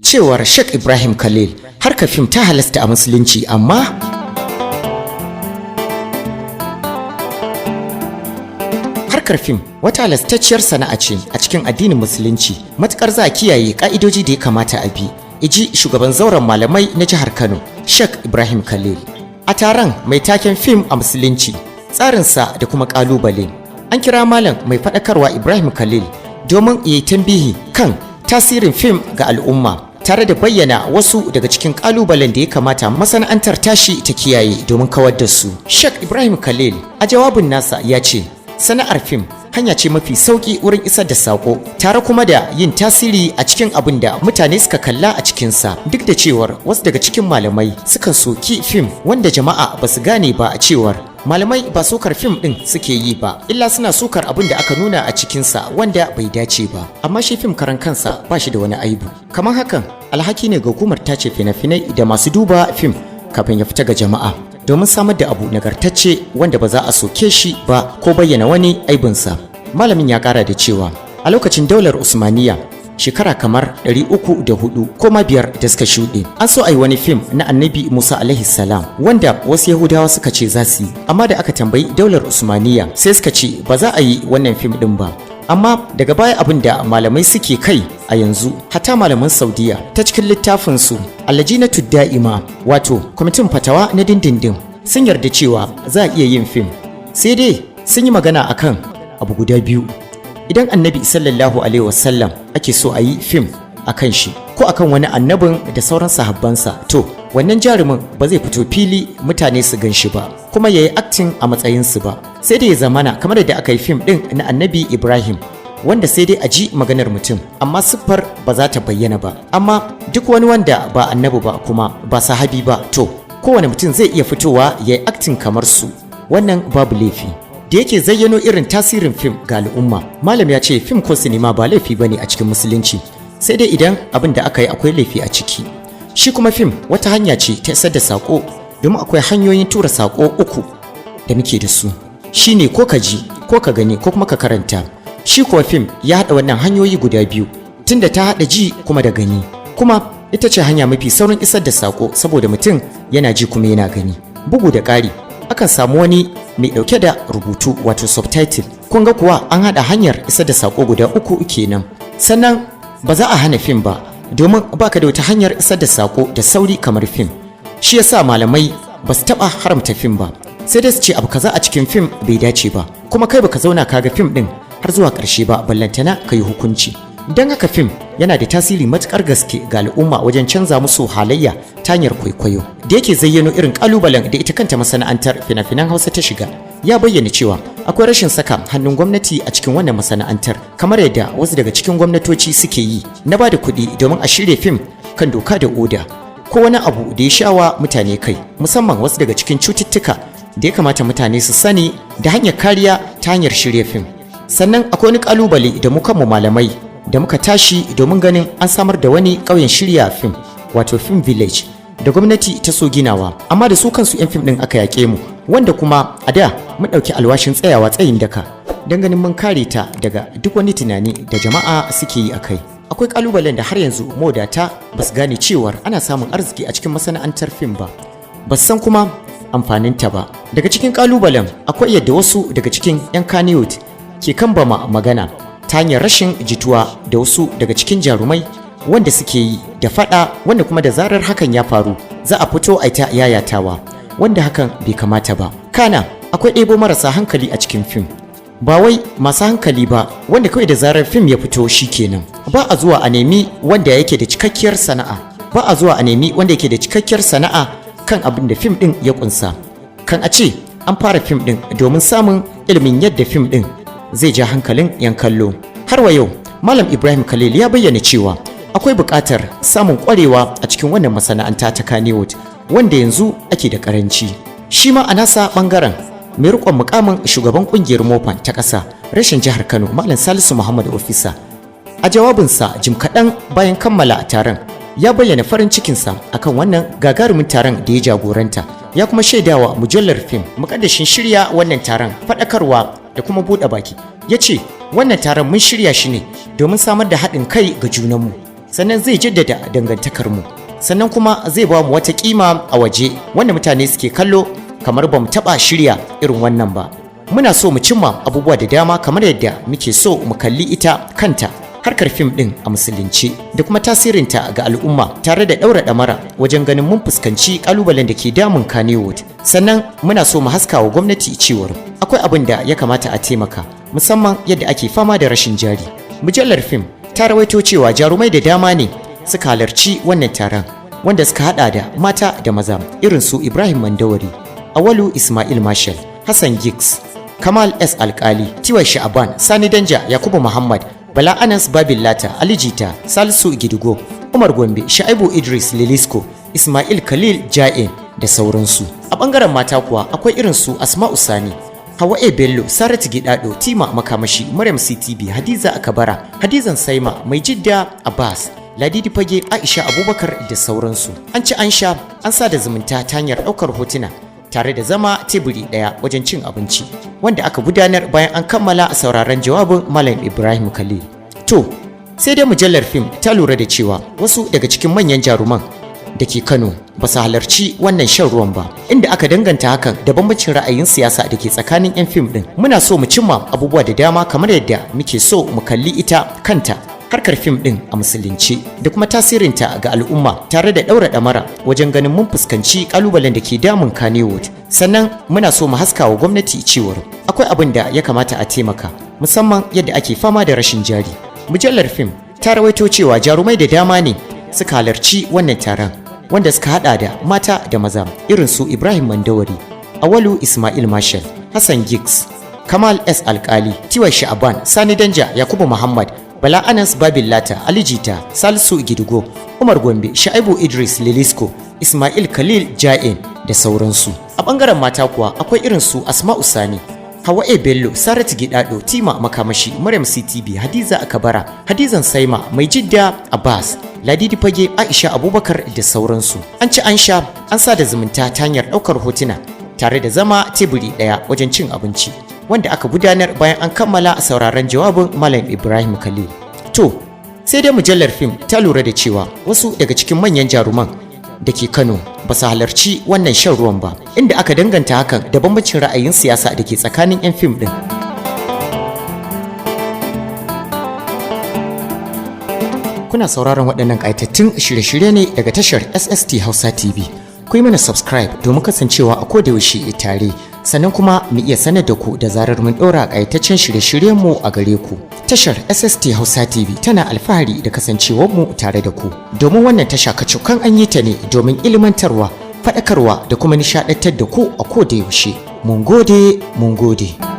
Cewar Sheikh Ibrahim Khalil, harkar fim ta halasta a musulunci, amma harkar fim wata halastacciyar sana'a ce a cikin addinin musulunci, matukar za a kiyaye ka'idoji da ya kamata a bi, iji shugaban zauren malamai na jihar Kano, Sheikh Ibrahim Khalil. A taron mai taken "Fim a Musulunci, tsarinsa da kuma kalubale", an kira malam mai faɗakarwa Ibrahim Khalil domin ya yi tambihi kan tasirin fim ga al'umma, tare da bayyana wasu daga cikin kalubalen da ya kamata masana'antar tashi ta kiyaye domin kawar da su. Sheikh Ibrahim Khalil a jawabin nasa ya ce sana'ar fim hanya ce mafi sauki wurin isar da sako, tare kuma da yin tasiri a cikin abin da mutane suka kalla a cikinsa, duk da cewar wasu daga cikin malamai sukan soki fim, wanda jama'a ba su gane ba a cewar malamai ba sukar fim din suke yi ba, illa suna sukar abin da aka nuna a cikinsa wanda bai dace ba. Amma shi fim karan kansa ba shi da wani aibu. Kamar hakan, alhaki ne ga hukumar tace fina-finai da masu duba fim kafin ya fita ga jama'a, domin samar da abu nagartacce wanda ba za a soke shi ba ko bayyana wani aibinsa. Malamin ya kara da cewa a lokacin daular Usmaniya, shekara kamar 304 ko ma biyar da suka shuɗe, an so a yi wani fim na Annabi Musa alaihi salam, wanda wasu Yahudawa suka ce za su yi. Amma da aka tambayi daular Usmaniya, sai suka ce ba za a yi wannan fim ɗin ba. Amma daga baya, abin da malamai suke kai a yanzu, hatta malaman Saudiya ta cikin littafinsu Allajinatu Da'ima, wato kwamitin fatawa na dindindin, sun yarda cewa za a iya yin fim, sai dai sun yi magana akan abu guda biyu: idan Annabi sallallahu alaihi wasallam ake so a yi fim akan shi, ko akan wani annabin da sauran sahabbansa, to wannan jarumin ba zai fito fili mutane su gan shi ba kuma ya yi acting a matsayinsu ba, sai dai ya zamana kamar da aka yi fim ɗin na Annabi Ibrahim, wanda sai dai a ji maganar mutum amma siffar ba za ta bayyana ba. Amma duk wani wanda ba annabi ba kuma ba sahabi ba, to kowane mutum zai iya fitowa ya yi acting kamar su, wannan babu laifi. Da yake zayyano irin tasirin fim ga al'umma, malam ya ce fim ko sinima ba laifi bane a cikin musulunci, sai dai idan abin da aka yi akwai laifi a ciki. Shi kuma fim wata hanya ce ta isar da sako, domin akwai hanyoyin tura sako uku da muke da su, shine ko ka ji, ko ka gani, ko kuma ka karanta. Shi kuwa fim ya haɗa wannan hanyoyi guda biyu, tunda ta haɗa ji kuma da gani, kuma ita ce hanya mafi saurin isar da sako, saboda mutum yana ji kuma yana gani. Bugu da ƙari, akan samu wani mai ɗauke da rubutu, wato subtitle. Kun ga kuwa an haɗa hanyar isar da sako guda uku kenan. Sannan ba za a hana fim ba, domin baka da wata hanyar isar da sako da sauri kamar fim. Shi yasa malamai ba su taɓa haramta fim ba, sai dai su ce abu kaza a cikin fim bai dace ba, kuma kai baka zauna kaga fim ɗin har zuwa ƙarshe ba, ballantana ka yi hukunci. Don haka fim yana da tasiri matuƙar gaske ga al'umma wajen canza musu halayya ta hanyar kwaikwayo. Da yake zayyano irin ƙalubalen da ita kanta masana'antar fina-finan Hausa ta shiga, ya bayyana cewa akwai rashin saka hannun gwamnati a cikin wannan masana'antar, kamar yadda wasu daga cikin gwamnatoci suke yi na ba da kuɗi domin a shirya fim kan doka da oda, ko wani abu da ya shawa mutane kai, musamman wasu daga cikin cututtuka da ya kamata mutane su sani da hanyar kariya ta hanyar shirya fim. Sannan akwai wani kalubale da mu kanmu malamai da muka tashi domin ganin an samar da wani ƙauyen shirya fim, wato film village, da gwamnati ta so ginawa, amma da su kansu 'yan fim ɗin aka yaƙe mu, wanda kuma a da mun ɗauki alwashin tsayawa tsayin daka don ganin mun kare ta daga duk wani tunani da jama'a suke yi a kai. Akwai kalubalen da har yanzu mawadata ba su gane cewar ana samun arziki a cikin masana'antar fim ba, ba san kuma amfaninta ba. Daga cikin kalubalen akwai yadda wasu daga cikin 'yan Kannywood ke kambama magana ta hanyar rashin jituwa da wasu daga cikin jarumai wanda suke yi da fada, wanda kuma da zarar hakan ya faru za a fito a ta yayatawa, wanda hakan bai kamata ba. Kana akwai ɗebo marasa hankali a cikin fim, ba wai masu hankali ba, wanda kawai da zarar fim ya fito shikenan, ba a zuwa a nemi wanda yake da cikakkiyar sana'a, ba a zuwa a nemi wanda yake da cikakkiyar sana'a kan abin da fim ɗin ya kunsa, kan a ce an fara fim ɗin, domin samun ilimin yadda fim ɗin zai ja hankalin 'yan kallo. Har wa yau, Malam Ibrahim Khalil ya bayyana cewa akwai buƙatar samun ƙwarewa a cikin wannan masana'anta ta Kannywood, wanda yanzu ake da ƙaranci. Shi ma a nasa ɓangaren, mai riƙon mukamin shugaban ƙungiyar MOPPAN ta ƙasa rashin jihar Kano, Malam Salisu Muhammad Ofisa, a jawabinsa jim kaɗan bayan kammala taron, ya bayyana farin cikinsa akan wannan gagarumin taron da ya jagoranta. Ya kuma shaidawa mujallar fim mukaddashin shirya wannan taron faɗakarwa da kuma buɗe baki. Ya ce wannan taron mun shirya shi ne domin samar da haɗin kai ga junanmu, Sannan zai jaddada dangantakarmu, sannan kuma zai ba mu wata kima a waje wanda mutane suke kallo kamar ba mu taɓa shirya irin wannan ba. Muna so mu cimma abubuwa da dama, kamar yadda muke so mu kalli ita kanta harkar fim ɗin a musulunci da kuma tasirinta ga al'umma, tare da ɗaura ɗamara wajen ganin mun fuskanci ƙalubalen da ke damun Kannywood. Sannan muna so mu haska wa gwamnati cewar akwai abin da ya kamata a taimaka, musamman yadda ake fama da rashin jari. Mujallar fim ta rawaito cewa jarumai da dama ne suka halarci wannan taron, wanda suka hada da mata da maza irin su Ibrahim Mandawari, Awalu Ismail Marshall, Hassan Giggs, Kamal S Alkali, Tiwa Sha'aban, Sani Danja, Yakubu Muhammad, Bala Anas Babillata, Ali Jita, Salisu Gidigo, Umar Gombe, Sha'ibu Idris Lilisko, Ismail Khalil Ja'in da sauransu. A bangaren mata kuwa akwai irin su Asma'u Sani, Hawa A Bello, Saratu Gidado, Tima Makamashi, Maryam CTB, Hadiza Akabara, Hadizan Saima, Mai Jidda Abbas, Ladidi Fage, Aisha Abubakar da sauransu. An ci, an sha, an sa da zumunta ta hanyar ɗaukar hotuna tare da zama teburi ɗaya wajen cin abinci, wanda aka gudanar bayan an kammala sauraron jawabin Malam Ibrahim Khalil. To, sai dai mujallar fim ta lura da cewa wasu daga cikin manyan jaruman da ke Kano ba su halarci wannan shan ruwan ba, inda aka danganta hakan da bambancin ra'ayin siyasa da ke tsakanin 'yan fim ɗin. Muna so mu cimma abubuwa da dama, kamar yadda muke so mu kalli ita kanta harkar fim ɗin a musulunci da kuma tasirinta ga al'umma, tare da ɗaura ɗamara wajen ganin mun fuskanci ƙalubalen da ke damun Kannywood. Sannan muna so mu haska wa gwamnati cewar akwai abin da ya kamata a taimaka, musamman yadda ake fama da rashin jari. Mujallar fim ta rawaito cewa jarumai da dama ne suka halarci wannan taron, wanda suka hada da mata da maza irin su Ibrahim Mandawari, Awalu Ismail Marshall, Hassan Giggs, Kamal S Alkali, Tiwa Sha'aban, Sani Danja, Yakubu Muhammad, Bala Anas Babillata, Ali Jita, Salisu Gidigo, Umar Gombe, Sha'ibu Idris Lilisko, Ismail Khalil Ja'in da sauransu. A bangaren mata kuwa akwai irin su Asma'u Sani, Hawa A Bello, Saratu Gidado, Tima Makamashi, Maryam CTB, Hadiza Akabara, Hadizan Saima, Mai Jidda Abbas, Ladidi Fage, Aisha Abubakar da sauransu. An ci, an sha, an sa da zumunta ta hanyar ɗaukar hotuna tare da zama teburi ɗaya wajen cin abinci, wanda aka gudanar bayan an kammala sauraron jawabin Malam Ibrahim Khalil. To, sai dai mujallar fim ta lura da cewa wasu daga cikin manyan jaruman da ke Kano ba su halarci wannan shan ruwan ba, inda aka danganta hakan da bambancin ra'ayin siyasa da ke tsakanin 'yan fim ɗin. Kuna sauraron waɗannan ƙayatattun shirye-shirye ne daga tashar SST Hausa TV. Ku yi mana subscribe domin kasancewa a kodayaushe tare, sannan kuma mu iya sanar da ku da zarar mun ɗora ƙayataccen shirye-shiryenmu a gare ku. Tashar SST Hausa TV tana alfahari da kasancewar mu tare da ku. Domin wannan tasha kacokan an yi ta ne domin ilmantarwa, faɗakarwa da kuma nishaɗantar da ku a kodayaushe. Mun gode, mun gode.